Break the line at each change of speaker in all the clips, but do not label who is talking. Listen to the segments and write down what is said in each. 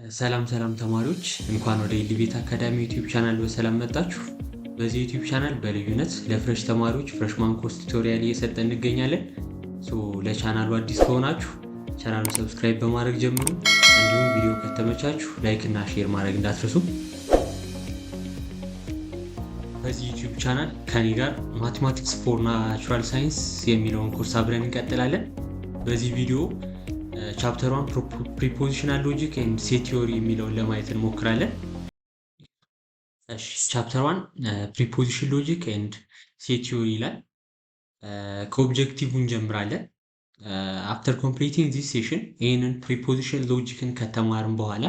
ሰላም ሰላም ተማሪዎች፣ እንኳን ወደ ኢሊቬት አካዳሚ YouTube channel በሰላም መጣችሁ። በዚህ YouTube channel በልዩነት ለ fresh ተማሪዎች freshman course tutorial እየሰጠን እንገኛለን። So ለቻናሉ አዲስ ከሆናችሁ ቻናሉን subscribe በማድረግ ጀምሩ። እንዲሁም ቪዲዮ ከተመቻችሁ like እና share ማድረግ እንዳትረሱ። በዚህ YouTube channel ከኔ ጋር Mathematics for Natural Science የሚለውን ኮርስ አብረን እንቀጥላለን። በዚህ ቪዲዮ chapter 1 propositional logic and set theory የሚለውን ለማየት እንሞክራለን። Chapter 1 proposition logic and set theory ይላል። ከ objective እንጀምራለን። After completing this session፣ ይህንን proposition logic ን ከተማርን በኋላ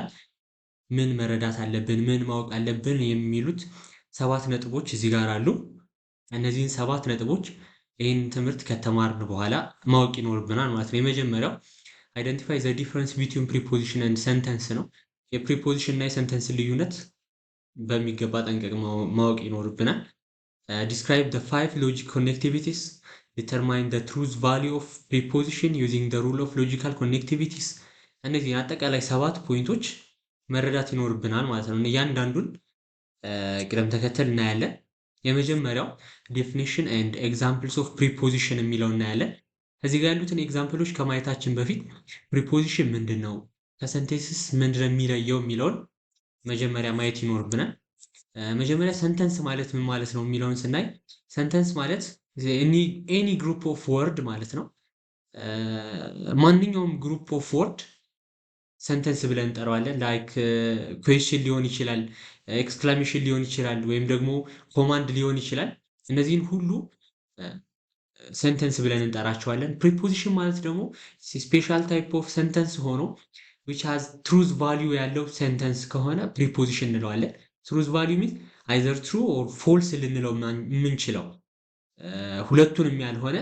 ምን መረዳት አለብን፣ ምን ማወቅ አለብን የሚሉት ሰባት ነጥቦች እዚህ ጋር አሉ። እነዚህን ሰባት ነጥቦች ይህንን ትምህርት ከተማርን በኋላ ማወቅ ይኖርብናል ማለት ነው። የመጀመሪያው identify the difference between proposition and sentence ነው። የ proposition እና የ sentence ልዩነት በሚገባ ጠንቅቀን ማወቅ ይኖርብናል። Describe the five logic connectivities፣ determine the truth value of proposition using the rule of logical connectivities። እነዚህን አጠቃላይ ሰባት point ኦች መረዳት ይኖርብናል ማለት ነው። እያንዳንዱን ቅደም ተከተል እናያለን። የመጀመሪያው definition and examples of proposition የሚለው እናያለን። እዚህ ጋር ያሉትን example ኦች ከማየታችን በፊት proposition ምንድን ነው፣ ከ sentences ምንድን ነው የሚለየው የሚለውን መጀመሪያ ማየት ይኖርብናል። መጀመሪያ sentence ማለት ምን ማለት ነው የሚለውን ስናይ sentence ማለት any group of word ማለት ነው። ማንኛውም group of word sentence ብለን እንጠራዋለን። Like question ሊሆን ይችላል፣ exclamation ሊሆን ይችላል፣ ወይም ደግሞ command ሊሆን ይችላል። እነዚህን ሁሉ sentence ብለን እንጠራቸዋለን። Proposition ማለት ደግሞ special type of sentence ሆኖ which has truth value ያለው sentence ከሆነ proposition እንለዋለን። Truth value means either true or false ልንለው የምንችለው፣ ሁለቱንም ያልሆነ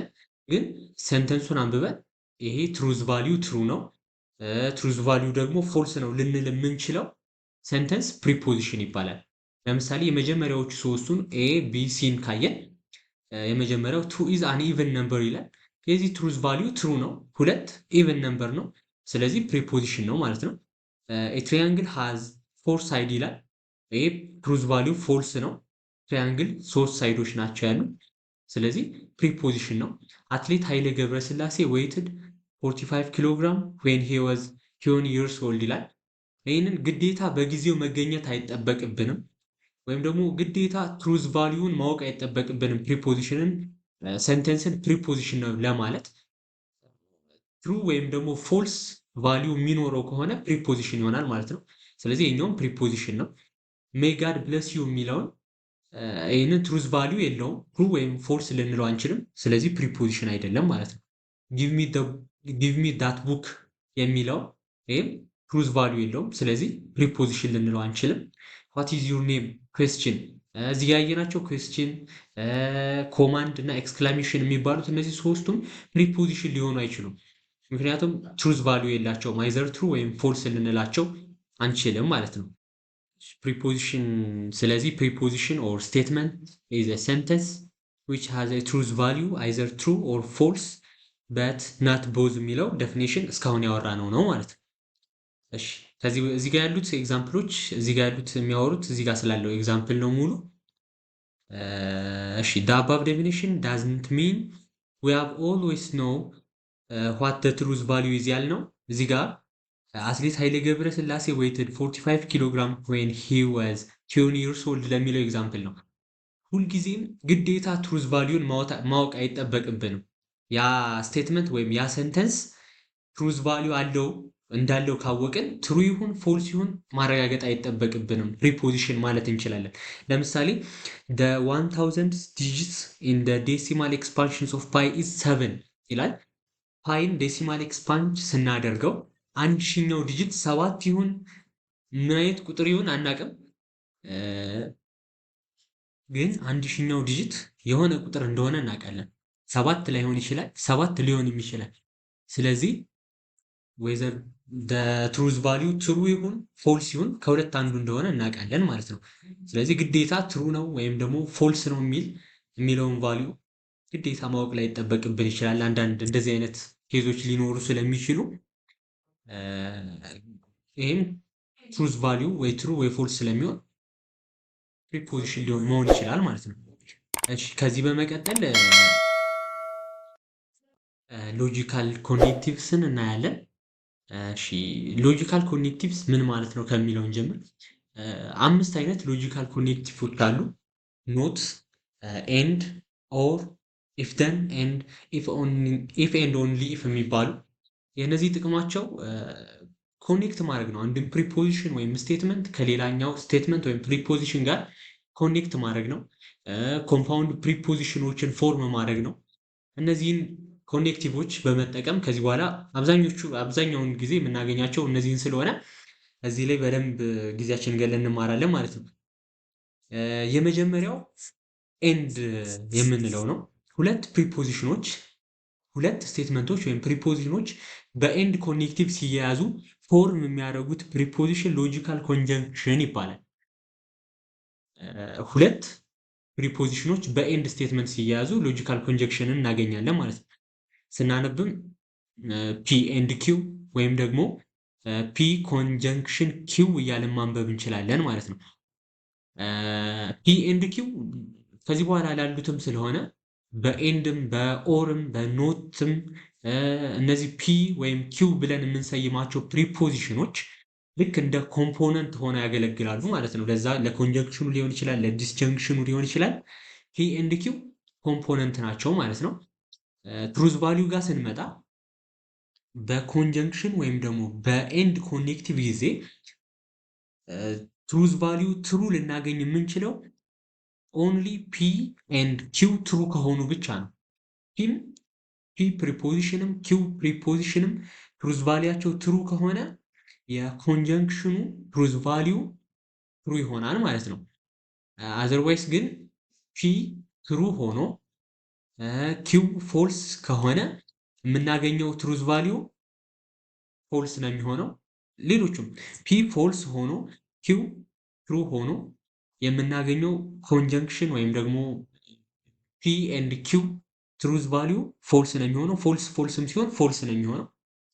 ግን sentence ኡን አንብበን ይሄ truth value true ነው፣ truth value ደግሞ false ነው ልንል የምንችለው sentence proposition ይባላል። ለምሳሌ የመጀመሪያዎቹ ሶስቱን A፣ B፣ C ን ካየን የመጀመሪያው two is an even number ይላል። የዚህ truth value true ነው፣ ሁለት even number ነው። ስለዚህ proposition ነው ማለት ነው። Triangle has four side ይላል። ይሄ truth value false ነው። Triangle ሶስት side ኦች ናቸው ያሉ፣ ስለዚህ proposition ነው። አትሌት ኃይሌ ገብረስላሴ weighed 45 kilogram when he was 20 years old ይላል። ይህንን ግዴታ በጊዜው መገኘት አይጠበቅብንም፣ ወይም ደግሞ ግዴታ truth value ን ማወቅ አይጠበቅብንም። Proposition ን sentence ን proposition ነው ለማለት true ወይም ደግሞ false value የሚኖረው ከሆነ proposition ይሆናል ማለት ነው። ስለዚህ የኛውም proposition ነው። May God bless you የሚለውን ይህንን truth value የለውም፣ true ወይም false ልንለው አንችልም። ስለዚህ proposition አይደለም ማለት ነው። Give me that book የሚለው ይህም truth value የለውም። ስለዚህ proposition ልንለው አንችልም። What is your name question፣ እዚህ ያየናቸው question፣ command እና exclamation የሚባሉት እነዚህ ሶስቱም proposition ሊሆኑ አይችሉም። ምክንያቱም truth value የላቸውም። Either true ወይም false ልንላቸው አንችልም ማለት ነው። Proposition፣ ስለዚህ proposition or statement is a sentence which has a truth value either true or false but not both የሚለው definition እስካሁን ያወራነው ነው ማለት ነው። እሺ፣ ከዚህ እዚህ ጋር ያሉት example ኦች፣ እዚህ ጋር ያሉት የሚያወሩት እዚህ ጋር ስላለው example ነው ሙሉ። እሺ፣ the above definition doesn't mean we have always know what the truth value is ያልነው እዚህ ጋር አትሌት ኃይሌ ገብረስላሴ weighed 45 kilogram when he was 20 years old ለሚለው example ነው። ሁልጊዜም ግዴታ truth value ን ማወቅ አይጠበቅብንም። ያ statement ወይም ያ sentence truth value አለው እንዳለው ካወቅን true ይሁን false ይሁን ማረጋገጥ አይጠበቅብንም። Proposition ማለት እንችላለን። ለምሳሌ the 1000 digits in the decimal expansions of pi is 7 ይላል። Pi ን decimal expand ስናደርገው አንድ ሺኛው digit ሰባት ይሁን ምን አይነት ቁጥር ይሁን አናቅም፣ ግን አንድ ሺኛው digit የሆነ ቁጥር እንደሆነ እናውቃለን። ሰባት ላይሆን ይችላል፣ ሰባት ሊሆንም ይችላል። ስለዚህ whether truth value true ይሁን false ይሁን ከሁለት አንዱ እንደሆነ እናውቃለን ማለት ነው። ስለዚህ ግዴታ true ነው ወይም ደግሞ false ነው የሚለውን value ግዴታ ማወቅ ላይጠበቅብን ይችላል። አንዳንድ እንደዚህ አይነት case ኦች ሊኖሩ ስለሚችሉ ይህም Truth value ወይ true ወይ false ስለሚሆን preposition ሊሆን መሆን ይችላል ማለት ነው። እሺ፣ ከዚህ በመቀጠል logical connectives ን እናያለን። እሺ፣ logical connectives ምን ማለት ነው ከሚለው እንጀምር። አምስት አይነት logical connective ኦች አሉ። Not፣ and፣ or፣ if then and if and only if የሚባሉ። የእነዚህ ጥቅማቸው connect ማድረግ ነው። አንድን preposition ወይም statement ከሌላኛው statement ወይም preposition ጋር connect ማድረግ ነው። Compound preposition ኦችን form ማድረግ ነው። እነዚህን connective ኦች በመጠቀም ከዚህ በኋላ አብዛኛውን ጊዜ የምናገኛቸው እነዚህን ስለሆነ እዚህ ላይ በደንብ ጊዜያችንን ገለን እንማራለን ማለት ነው። የመጀመሪያው and የምንለው ነው። ሁለት preposition ኦች፣ ሁለት statement ኦች ወይም preposition ኦች በ and connective ሲያያዙ form የሚያደርጉት preposition logical conjunction ይባላል። ሁለት preposition ኦች በ and statement ሲያያዙ logical conjunction ን እናገኛለን ማለት ነው። ስናነብም P and Q ወይም ደግሞ P conjunction Q እያለን ማንበብ እንችላለን ማለት ነው። P and Q ከዚህ በኋላ ላሉትም ስለሆነ በኤንድም በኦርም በኖትም እነዚህ P ወይም Q ብለን የምንሰይማቸው preposition ኦች ልክ እንደ component ሆነው ያገለግላሉ ማለት ነው። ለዛ ለ conjunction ኑ ሊሆን ይችላል፣ ለ disjunction ኑ ሊሆን ይችላል። P and Q component ናቸው ማለት ነው። Truth value ጋር ስንመጣ በ conjunction ወይም ደግሞ በ and connective ጊዜ truth value true ልናገኝ የምንችለው only P and Q true ከሆኑ ብቻ ነው። P ም P preposition ም Q preposition ም truth value ያቸው true ከሆነ የ conjunction ኑ truth value true ይሆናል ማለት ነው። Otherwise ግን P true ሆኖ Q false ከሆነ የምናገኘው truth value false ነው የሚሆነው። ሌሎቹም P false ሆኖ Q true ሆኖ የምናገኘው conjunction ወይም ደግሞ P and Q truth value false ነው የሚሆነው። False false ም ሲሆን false ነው የሚሆነው።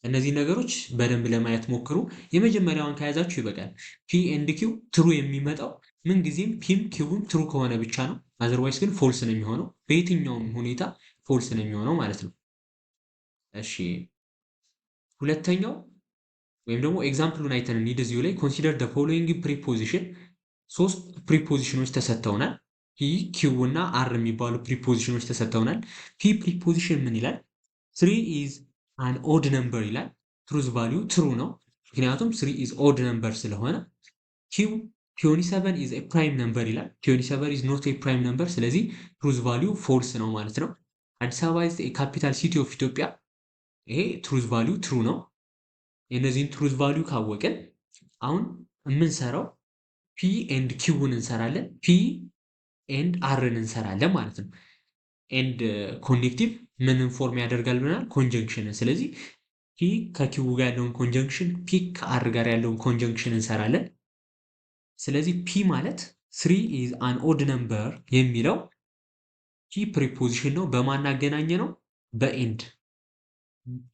እነዚህ ነገሮች በደንብ ለማየት ሞክሩ። የመጀመሪያውን ከያዛችሁ ይበቃል። P and Q true የሚመጣው ምንጊዜም P ም Q ም true ከሆነ ብቻ ነው። Otherwise ግን false ነው የሚሆነው። በየትኛውም ሁኔታ false ነው የሚሆነው ማለት ነው። እሺ፣ ሁለተኛው ወይም ደግሞ example ኡን አይተን እንሂድ። እዚሁ ላይ consider the following preposition። ሶስት preposition ኦች ተሰጥተውናል። P፣ Q እና R የሚባሉ preposition ኦች ተሰጥተውናል። P preposition ምን ይላል? Three is an odd number ይላል። Truth value true ነው፣ ምክንያቱም three is odd number ስለሆነ። Q፣ 27 is a prime number ይላል። 27 is not a prime number፣ ስለዚህ truth value false ነው ማለት ነው። Addis Ababa is a capital city of Ethiopia፣ ይሄ truth value true ነው። የእነዚህን truth value ካወቅን አሁን የምንሰራው P and Q ን እንሰራለን፣ P and R ን እንሰራለን ማለት ነው። And connective ምንን form ያደርጋል ብለናል? Conjunction ን። ስለዚህ P ከ Q ጋር ያለውን conjunction፣ P ከ R ጋር ያለውን conjunction እንሰራለን። ስለዚህ P ማለት three is an odd number የሚለው P preposition ነው። በማን አገናኘ ነው? በ and።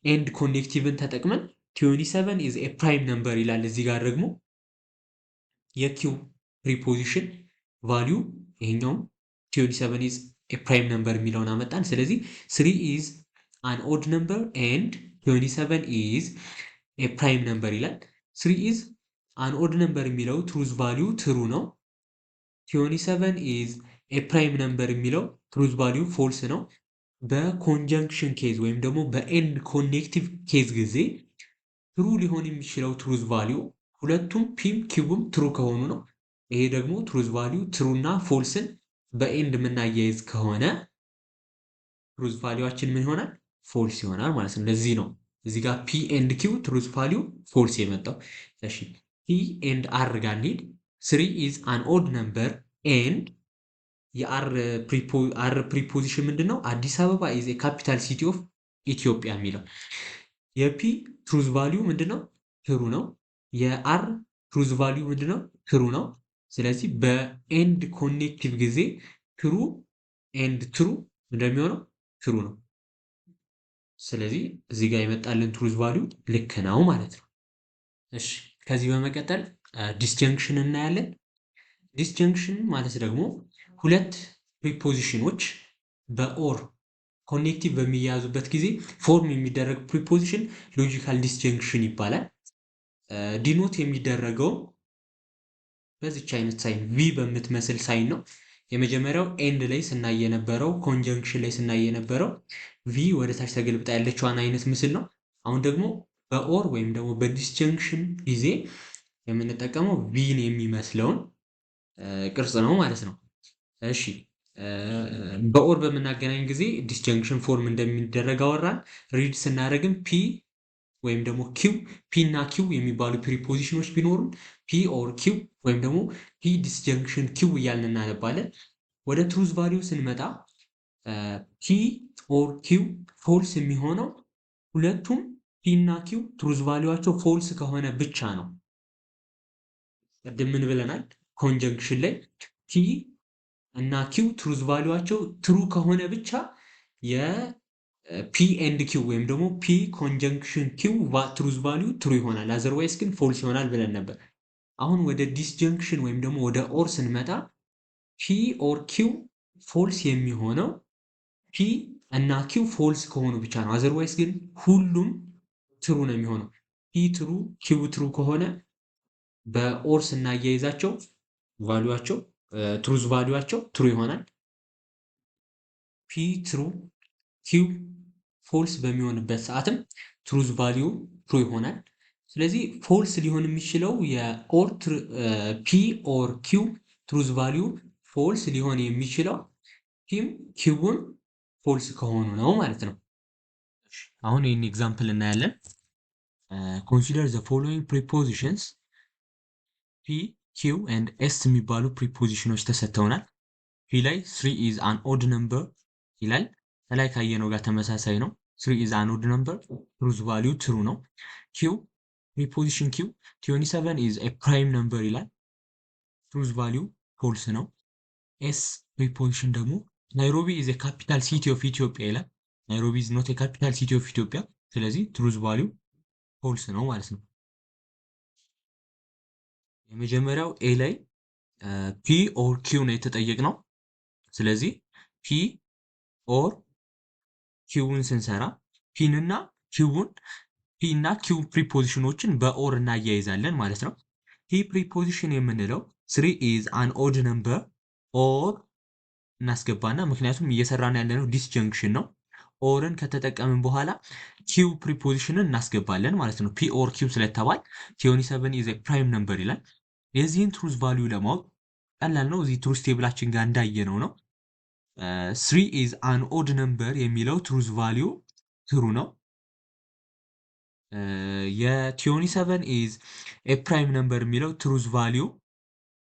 And connective ን ተጠቅመን 27 is a prime number ይላል። እዚህ ጋር ደግሞ የ Q preposition value ይሄኛውም 27 is a prime number የሚለውን አመጣን። ስለዚህ three is an odd number and 27 is a prime number ይላል። Three is an odd number የሚለው truth value true ነው። 27 is a prime number የሚለው truth value false ነው። በ conjunction case ወይም ደግሞ በ and connective case ጊዜ true ሊሆን የሚችለው truth value ሁለቱም P ም Q ም true ከሆኑ ነው። ይሄ ደግሞ truth value true እና false ን በ and የምናያይዝ ከሆነ truth value ኣችን ምን ይሆናል? False ይሆናል ማለት ነው። ለዚህ ነው እዚህ ጋር P and Q truth value false የመጣው። እሺ፣ P and R ጋር እንሂድ። Three is an odd number and የ R preposition ምንድን ነው? Addis Ababa is capital city of Ethiopia የሚለው የ P truth value ምንድን ነው? True ነው። የ R truth value ምንድን ነው? True ነው። ስለዚህ በ and connective ጊዜ true and true እንደሚሆነው true ነው። ስለዚህ እዚህ ጋር የመጣልን truth value ልክ ነው ማለት ነው። እሺ፣ ከዚህ በመቀጠል Disjunction እናያለን። Disjunction ማለት ደግሞ ሁለት preposition ኖች በ or connective በሚያያዙበት ጊዜ form የሚደረግ preposition logical disjunction ይባላል። Denote የሚደረገው በዚች አይነት sign፣ V በምትመስል sign ነው። የመጀመሪያው and ላይ ስናይ የነበረው፣ conjunction ላይ ስናይ የነበረው V ወደ ታች ተገልብጣ ያለችዋን አይነት ምስል ነው። አሁን ደግሞ በ or ወይም ደግሞ በ disjunction ጊዜ የምንጠቀመው V ን የሚመስለውን ቅርጽ ነው ማለት ነው። እሺ፣ በ or በምናገናኝ ጊዜ disjunction form እንደሚደረግ አወራን። Read ስናደርግም P ወይም ደግሞ Q፣ P እና Q የሚባሉ preposition ኖች ቢኖሩን P or Q ወይም ደግሞ P disjunction Q እያልን እናነባለን። ወደ truth value ስንመጣ P or Q false የሚሆነው ሁለቱም P እና Q truth value ዋቸው false ከሆነ ብቻ ነው። ቅድም ምን ብለናል? Conjunction ላይ P እና Q truth value ዋቸው true ከሆነ ብቻ የ P and Q ወይም ደግሞ P conjunction Q truth value true ይሆናል፣ otherwise ግን false ይሆናል ብለን ነበር። አሁን ወደ disjunction ወይም ደግሞ ወደ or ስንመጣ P or Q false የሚሆነው P እና Q false ከሆኑ ብቻ ነው። Otherwise ግን ሁሉም true ነው የሚሆነው። P true፣ Q true ከሆነ በ or ስናያይዛቸው value ዋቸው፣ truth value ዋቸው true ይሆናል። P true፣ Q false በሚሆንበት ሰዓትም truth value true ይሆናል። ስለዚህ false ሊሆን የሚችለው የ or P or Q truth value false ሊሆን የሚችለው P ም Q ም false ከሆኑ ነው ማለት ነው። አሁን ይህን example እናያለን። Consider the following prepositions። P፣ Q and S የሚባሉ preposition ኖች ተሰጥተውናል። P ላይ three is an odd number ይላል። ከላይ ካየነው ጋር ተመሳሳይ ነው። Three is an odd number፣ truth value true ነው። Q preposition፣ Q 27 is a prime number ይላል። Truth value false ነው። S preposition ደግሞ Nairobi is a capital city of Ethiopia ይላል። Nairobi is not a capital city of Ethiopia። ስለዚህ truth value false ነው ማለት ነው። የመጀመሪያው A ላይ P or Q ነው የተጠየቅነው። ስለዚህ P or Q ን ስንሰራ P ንና Q ን፣ P እና Q preposition ኖችን በ or እናያይዛለን ማለት ነው። P preposition የምንለው three is an odd number or እናስገባና፣ ምክንያቱም እየሰራን ያለነው disjunction ነው። Or ን ከተጠቀምን በኋላ Q preposition ን እናስገባለን ማለት ነው። P or Q ስለተባል 27 is prime number ይላል። የዚህን truth value ለማወቅ ቀላል ነው። እዚህ truth table ኣችን ጋር እንዳየነው ነው። Three is an odd number የሚለው truth value true ነው። የ 27 is a prime number የሚለው truth value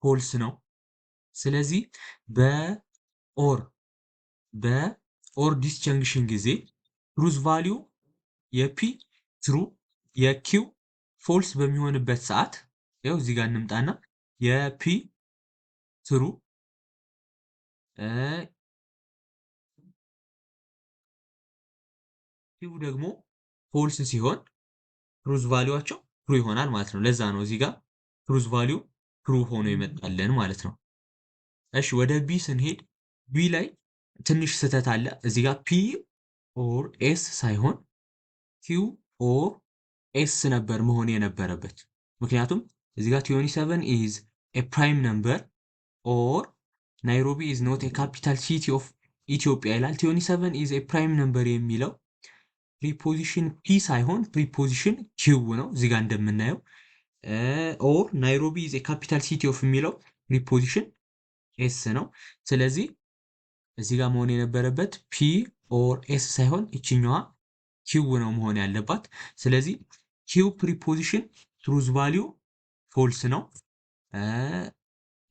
false ነው። ስለዚህ በ or disjunction ጊዜ truth value የ P true፣ የ Q false በሚሆንበት ሰዓት፣ ይኸው እዚህ ጋር እንምጣና የ P true፣ Q ደግሞ false ሲሆን truth value ዋቸው true ይሆናል ማለት ነው። ለዛ ነው እዚህ ጋር truth value true ሆኖ የመጣልን ማለት ነው። እሺ፣ ወደ B ስንሄድ B ላይ ትንሽ ስህተት አለ። እዚህ ጋር P or S ሳይሆን Q or S ነበር መሆን የነበረበት። ምክንያቱም እዚህ ጋር 27 is a prime number or Nairobi is not a capital city of Ethiopia ይላል። 27 is a prime number የሚለው preposition P ሳይሆን preposition Q ነው እዚህ ጋር እንደምናየው። Or Nairobi is a capital city of የሚለው preposition S ነው። ስለዚህ እዚህ ጋር መሆን የነበረበት P or S ሳይሆን ይችኛዋ Q ነው መሆን ያለባት። ስለዚህ Q preposition truth value false ነው።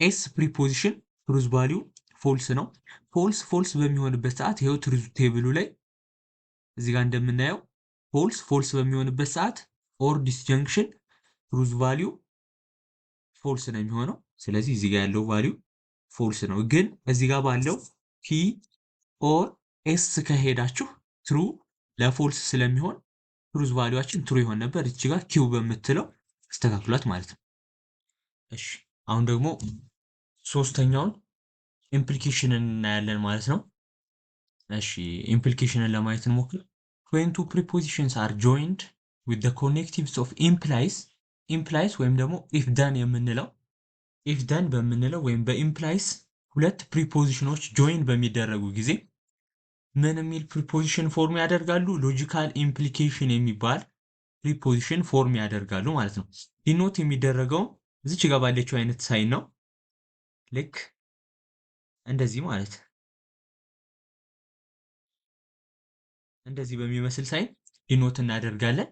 S preposition truth value false ነው። False false በሚሆንበት ሰዓት፣ ይኸው truth table ኡ ላይ እዚህ ጋር እንደምናየው false false በሚሆንበት ሰዓት or disjunction truth value false ነው የሚሆነው። ስለዚህ እዚህ ጋር ያለው value false ነው። ግን እዚህ ጋር ባለው P or S ከሄዳችሁ true ለ false ስለሚሆን truth value ዋችን true ይሆን ነበር። እቺ ጋር Q በምትለው አስተካክሏት ማለት ነው። እሺ፣ አሁን ደግሞ ሶስተኛውን implication ን እናያለን ማለት ነው። እሺ፣ implication ን ለማየት እንሞክር። When two propositions are joined with the connectives of implies፣ implies ወይም ደግሞ if then የምንለው፣ if then በምንለው ወይም በ implies ሁለት proposition ኖች join በሚደረጉ ጊዜ ምን የሚል proposition form ያደርጋሉ? Logical implication የሚባል proposition form ያደርጋሉ ማለት ነው። Denote የሚደረገው እዚች ጋር ባለችው አይነት sign ነው። ልክ እንደዚህ ማለት፣ እንደዚህ በሚመስል sign denote እናደርጋለን።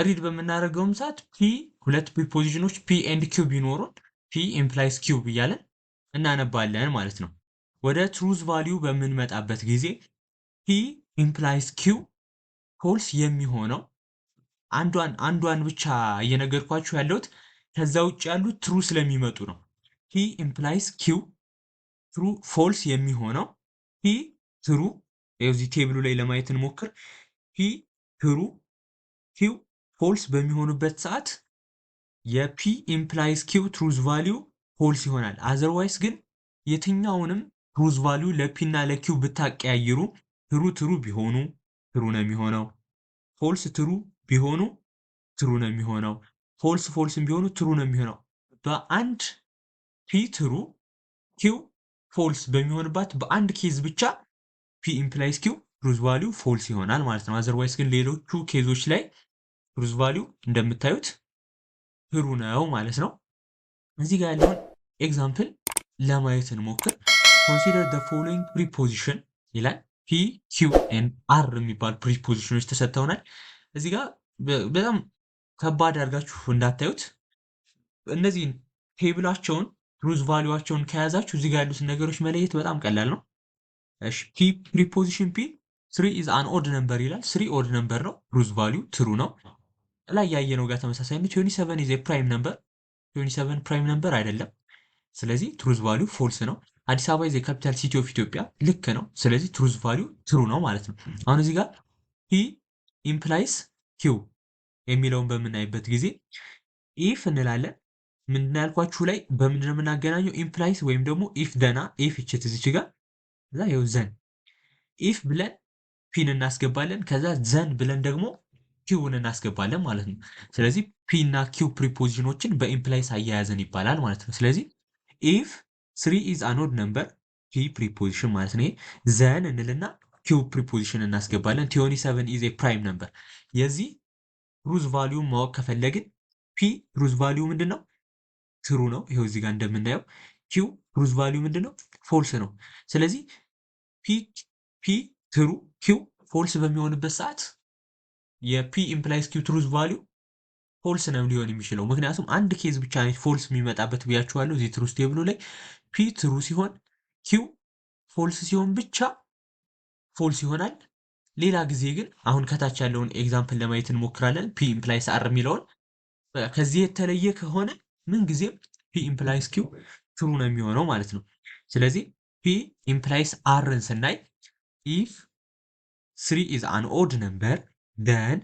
Read በምናደርገውም ሰዓት P፣ ሁለት proposition ኖች P and Q ቢኖሩን P implies Q እያለን እናነባለን ማለት ነው። ወደ truth value በምንመጣበት ጊዜ P implies Q false የሚሆነው፣ አንዷን አንዷን ብቻ እየነገርኳችሁ ያለሁት፣ ከዛ ውጭ ያሉት true ስለሚመጡ ነው። P implies Q true false የሚሆነው P true፣ እዚህ table ኡ ላይ ለማየት እንሞክር። P true Q false በሚሆኑበት ሰዓት የ P implies Q truth value false ይሆናል። Otherwise ግን የትኛውንም truth value ለ P እና ለ Q ብታቀያይሩ true true ቢሆኑ true ነው የሚሆነው። False true ቢሆኑ true ነው የሚሆነው። False false ም ቢሆኑ true ነው የሚሆነው። በአንድ P true Q false በሚሆንባት በአንድ case ብቻ P implies Q truth value false ይሆናል ማለት ነው። Otherwise ግን ሌሎቹ case ኦች ላይ truth value እንደምታዩት true ነው ማለት ነው። እዚህ ጋር ያለውን example ለማየት እንሞክር። "Consider the following proposition" ይላል። P፣ Q and R የሚባሉ proposition ኖች ተሰጥተውናል። እዚህ ጋር በጣም ከባድ አድርጋችሁ እንዳታዩት። እነዚህን table ኣቸውን truth value ዋቸውን ከያዛችሁ እዚህ ጋር ያሉትን ነገሮች መለየት በጣም ቀላል ነው። እሺ፣ P proposition P 3 is an odd number ይላል። 3 odd number ነው። Truth value true ነው። ላይ ያየነው ጋር ተመሳሳይ ነው። 27 is prime number። 27 prime number አይደለም። ስለዚህ truth value false ነው። አዲስ አበባ is capital city of Ethiopia ልክ ነው። ስለዚህ truth value true ነው ማለት ነው። አሁን እዚህ ጋር P implies Q የሚለውን በምናይበት ጊዜ if እንላለን። ምንድን ያልኳችሁ ላይ በምንድን ነው የምናገናኘው? Implies ወይም ደግሞ if then፣ if ይችት እዚች ጋር፣ እዛ ይኸው then if ብለን P ን እናስገባለን። ከዛ then ብለን ደግሞ Q ን እናስገባለን ማለት ነው። ስለዚህ P እና Q proposition ኖችን በ implies አያያዘን ይባላል ማለት ነው። ስለዚህ if 3 is an odd number፣ P proposition ማለት ነው። Then እንልና Q proposition እናስገባለን። 27 is a prime number። የዚህ truth value ማወቅ ከፈለግን P truth value ምንድን ነው? True ነው። ይኸው እዚህ ጋር እንደምናየው። Q truth value ምንድን ነው? False ነው። ስለዚህ P true Q false በሚሆንበት ሰዓት የ P implies Q truth value false ነው ሊሆን የሚችለው። ምክንያቱም አንድ case ብቻ ነች false የሚመጣበት ብያችኋለሁ። እዚህ truth table ኡ ላይ P true ሲሆን Q false ሲሆን ብቻ false ይሆናል። ሌላ ጊዜ ግን አሁን ከታች ያለውን example ለማየት እንሞክራለን። P implies R የሚለውን ከዚህ የተለየ ከሆነ ምን ጊዜም P implies Q true ነው የሚሆነው ማለት ነው። ስለዚህ P implies R ን ስናይ if 3 is an odd number then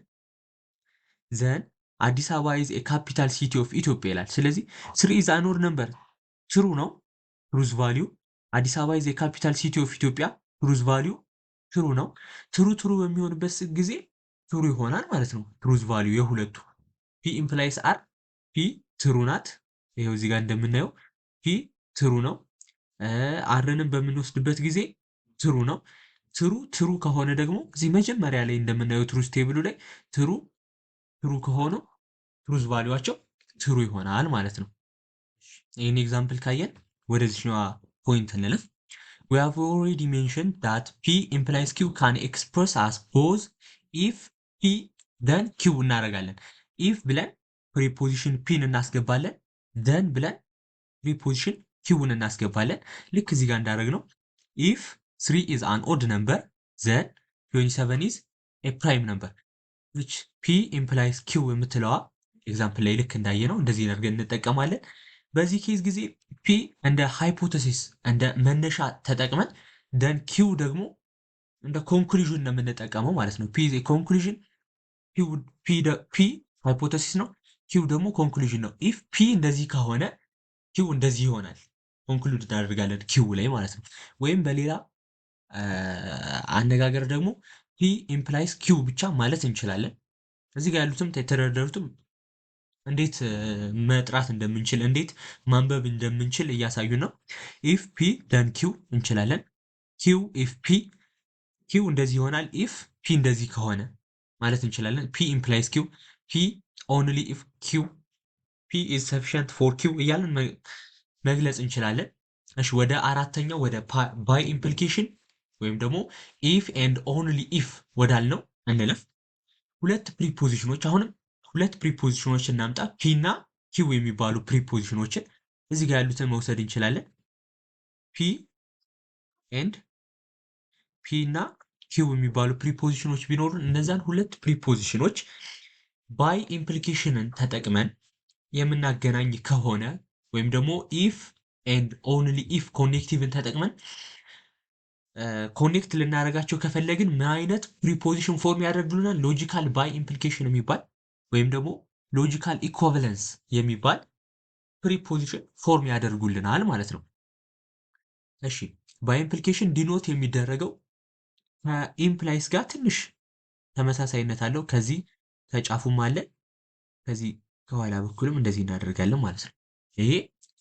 አዲስ አበባ is a capital city of Ethiopia ይላል። ስለዚህ 3 is an odd number true ነው truth value። አዲስ አበባ is a capital city of Ethiopia truth value true ነው። True true በሚሆንበት ጊዜ true ይሆናል ማለት ነው። Truth value የሁለቱ P implies R፣ P true ናት። ይኸው እዚህ ጋር እንደምናየው P true ነው። R ንም በምንወስድበት ጊዜ true ነው። True true ከሆነ ደግሞ እዚህ መጀመሪያ ላይ እንደምናየው truth table ኡ ላይ true true ከሆኑ truth value ዋቸው true ይሆናል ማለት ነው። ይህን example ካየን ወደዚህኛዋ point እንለፍ። We have already mentioned that P implies Q can express as both if P then Q እናደርጋለን። If ብለን proposition P ን እናስገባለን። Then ብለን proposition Q ን እናስገባለን። ልክ እዚህ ጋር እንዳደረግነው if 3 is an odd number then 27 is a prime number፣ which P implies Q የምትለዋ example ላይ ልክ እንዳየነው እንደዚህ አድርገን እንጠቀማለን። በዚህ case ጊዜ P እንደ hypothesis እንደ መነሻ ተጠቅመን then Q ደግሞ እንደ conclusion ነው የምንጠቀመው ማለት ነው። P conclusion፣ P hypothesis ነው። Q ደግሞ conclusion ነው። If P እንደዚህ ከሆነ Q እንደዚህ ይሆናል። Conclude እናደርጋለን Q ላይ ማለት ነው። ወይም በሌላ አነጋገር ደግሞ P implies Q ብቻ ማለት እንችላለን። እዚህ ጋር ያሉትም የተደረደሩትም እንዴት መጥራት እንደምንችል፣ እንዴት ማንበብ እንደምንችል እያሳዩ ነው። If P then Q እንችላለን። Q if P፣ Q እንደዚህ ይሆናል if P እንደዚህ ከሆነ ማለት እንችላለን። P implies Q፣ P only if Q፣ P is sufficient for Q እያለን መግለጽ እንችላለን። እሺ፣ ወደ አራተኛው ወደ bi-implication ወይም ደግሞ if and only if ወዳልነው እንለፍ። ሁለት proposition ኖች፣ አሁንም ሁለት proposition ኖች እናምጣ። P እና Q የሚባሉ proposition ኖችን እዚህ ጋር ያሉትን መውሰድ እንችላለን። P and P እና Q የሚባሉ proposition ኖች ቢኖሩን እነዛን ሁለት proposition ኖች bi-implication ን ተጠቅመን የምናገናኝ ከሆነ ወይም ደግሞ if and only if connective ን ተጠቅመን connect ልናደርጋቸው ከፈለግን ምን አይነት proposition form ያደርግልናል? Logical bi-implication የሚባል ወይም ደግሞ logical equivalence የሚባል proposition form ያደርጉልናል ማለት ነው። እሺ፣ bi-implication denote የሚደረገው ከ implies ጋር ትንሽ ተመሳሳይነት አለው። ከዚህ ከጫፉም አለ፣ ከዚህ ከኋላ በኩልም እንደዚህ እናደርጋለን ማለት ነው። ይሄ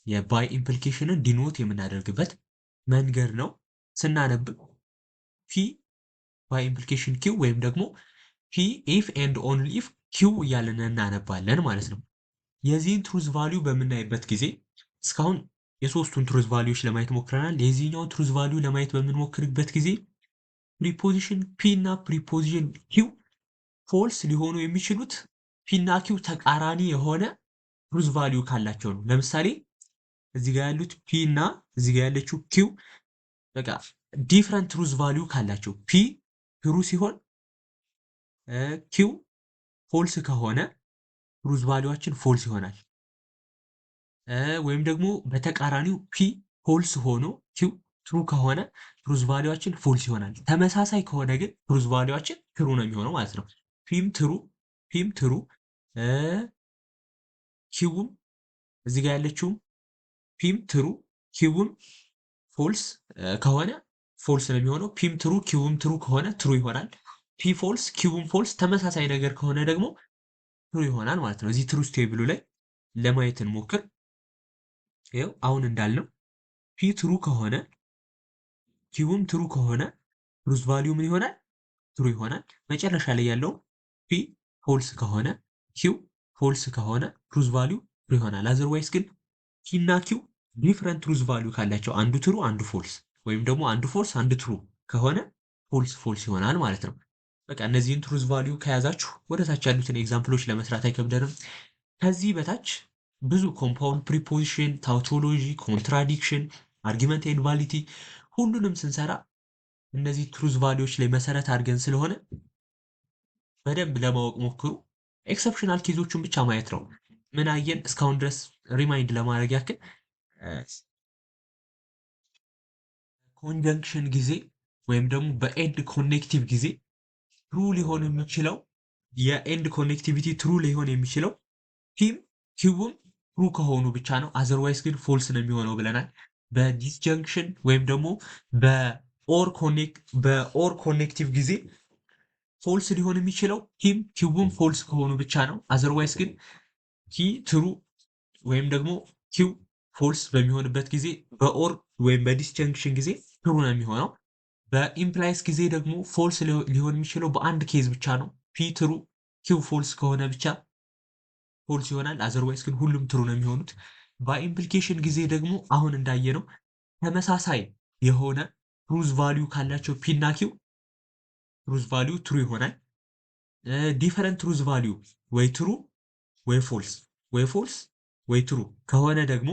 የ bi-implication ን denote የምናደርግበት መንገድ ነው። ስናነብ P bi-implication Q ወይም ደግሞ P if and only if Q እያለን እናነባለን ማለት ነው። የዚህን truth value በምናይበት ጊዜ እስካሁን የሶስቱን truth value ዎች ለማየት ሞክረናል። የዚህኛውን truth value ለማየት በምንሞክርበት ጊዜ proposition P እና proposition Q false ሊሆኑ የሚችሉት P እና Q ተቃራኒ የሆነ truth value ካላቸው ነው። ለምሳሌ እዚህ ጋር ያሉት P እና እዚህ ጋር ያለችው Q በቃ different truth value ካላቸው፣ P true ሲሆን Q false ከሆነ truth value ዋችን false ይሆናል። ወይም ደግሞ በተቃራኒው P false ሆኖ Q true ከሆነ truth value ዋችን false ይሆናል። ተመሳሳይ ከሆነ ግን truth value ዋችን true ነው የሚሆነው ማለት ነው። P ም true፣ P ም true፣ Q ም እዚህ ጋር ያለችውም P ም true Q ም false ከሆነ false ነው የሚሆነው። P ም true Q ም true ከሆነ true ይሆናል። P false Q ም false ተመሳሳይ ነገር ከሆነ ደግሞ true ይሆናል ማለት ነው። እዚህ truth table ኡ ላይ ለማየት እንሞክር። ይኸው አሁን እንዳልነው P true ከሆነ Q ም true ከሆነ truth value ምን ይሆናል? True ይሆናል። መጨረሻ ላይ ያለው P false ከሆነ Q false ከሆነ truth value true ይሆናል። Otherwise ግን P እና Q different truth value ካላቸው፣ አንዱ true አንዱ false ወይም ደግሞ አንዱ false አንዱ true ከሆነ false false ይሆናል ማለት ነው። በቃ እነዚህን truth value ከያዛችሁ ወደ ታች ያሉትን example ኦች ለመስራት አይከብደንም። ከዚህ በታች ብዙ compound proposition፣ tautology፣ contradiction፣ argument and validity ሁሉንም ስንሰራ እነዚህ truth value ዎች ላይ መሰረት አድርገን ስለሆነ በደንብ ለማወቅ ሞክሩ። Exceptional case ኦቹን ብቻ ማየት ነው። ምን አየን እስካሁን ድረስ remind ለማድረግ ያክል፣ conjunction ጊዜ ወይም ደግሞ በ and connective ጊዜ true ሊሆን የሚችለው፣ የ and connectivity true ሊሆን የሚችለው P ም Q ም true ከሆኑ ብቻ ነው። Otherwise ግን false ነው የሚሆነው ብለናል። በ disjunction ወይም ደግሞ በ or connective ጊዜ false ሊሆን የሚችለው P ም Q ም false ከሆኑ ብቻ ነው። Otherwise ግን P true ወይም ደግሞ Q false በሚሆንበት ጊዜ በ or ወይም በ disjunction ጊዜ true ነው የሚሆነው። በ implies ጊዜ ደግሞ false ሊሆን የሚችለው በአንድ case ብቻ ነው። P true Q false ከሆነ ብቻ false ይሆናል። Otherwise ግን ሁሉም true ነው የሚሆኑት። በ implication ጊዜ ደግሞ አሁን እንዳየነው ተመሳሳይ የሆነ truth value ካላቸው P እና Q truth value true ይሆናል። Different truth value ወይ true ወይ false ወይ false ወይ true ከሆነ ደግሞ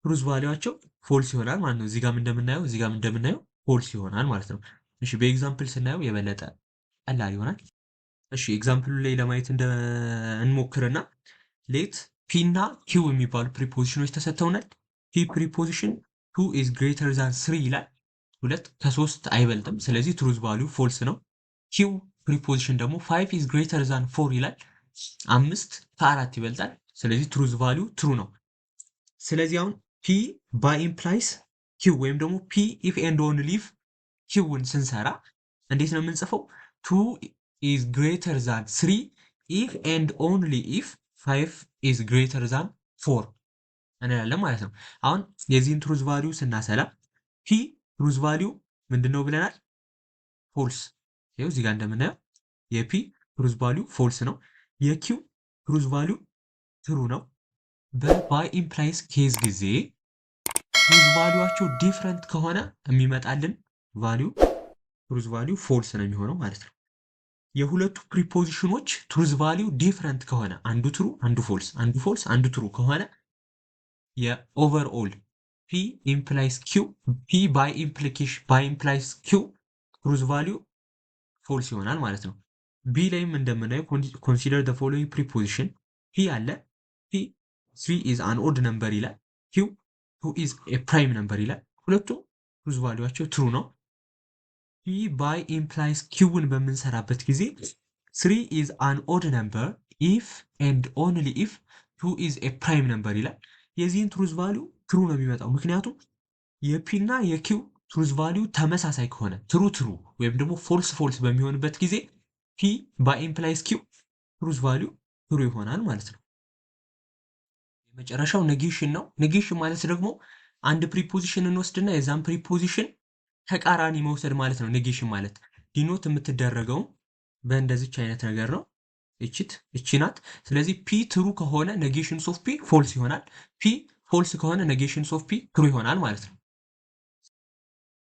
truth value ዋቸው false ይሆናል ማለት ነው። እዚህ ጋም እንደምናየው፣ እዚህ ጋም እንደምናየው false ይሆናል ማለት ነው። እሺ፣ በ example ስናየው የበለጠ ቀላል ይሆናል። እሺ፣ example ኡ ላይ ለማየት እንሞክርና let P እና Q የሚባሉ proposition ኖች ተሰጥተውናል። P proposition 2 is greater than 3 ይላል። ሁለት ከሶስት አይበልጥም። ስለዚህ truth value false ነው። Q proposition ደግሞ 5 is greater than 4 ይላል። አምስት ከአራት ይበልጣል። ስለዚህ truth value true ነው። ስለዚህ አሁን P bi-implies Q ወይም ደግሞ P if and only if Q ን ስንሰራ እንዴት ነው የምንጽፈው? Two is greater than three if and only if five is greater than four እንላለን ማለት ነው። አሁን የዚህን truth value ስናሰላ P truth value ምንድን ነው ብለናል? False። ይኸው እዚህ ጋር እንደምናየው የ P truth value false ነው። የ Q truth value true ነው። በ bi-implies case ጊዜ truth value ዋቸው different ከሆነ የሚመጣልን value truth value false ነው የሚሆነው ማለት ነው። የሁለቱ proposition ኖች truth value different ከሆነ፣ አንዱ true አንዱ false፣ አንዱ false አንዱ true ከሆነ፣ የ overall P implies Q፣ P bi-implication bi-implies Q truth value false ይሆናል ማለት ነው። B ላይም እንደምናየው consider the following proposition። P አለ፣ P three is an odd number ይላል። Q two is a prime number ይላል። ሁለቱም truth value ዋቸው true ነው። P bi-implies Q ን በምንሰራበት ጊዜ three is an odd number if and only if two is a prime number ይላል። የዚህን truth value true ነው የሚመጣው፣ ምክንያቱም የ P እና የ Q truth value ተመሳሳይ ከሆነ፣ true true ወይም ደግሞ false false በሚሆንበት ጊዜ P bi-implies Q truth value true ይሆናል ማለት ነው። የመጨረሻው negation ነው። Negation ማለት ደግሞ አንድ proposition እንወስድና የዛን proposition ተቃራኒ መውሰድ ማለት ነው። Negation ማለት denote የምትደረገው በእንደዚች አይነት ነገር ነው። እቺት እቺ ናት። ስለዚህ P true ከሆነ negations of P false ይሆናል። P false ከሆነ negations of P true ይሆናል ማለት ነው።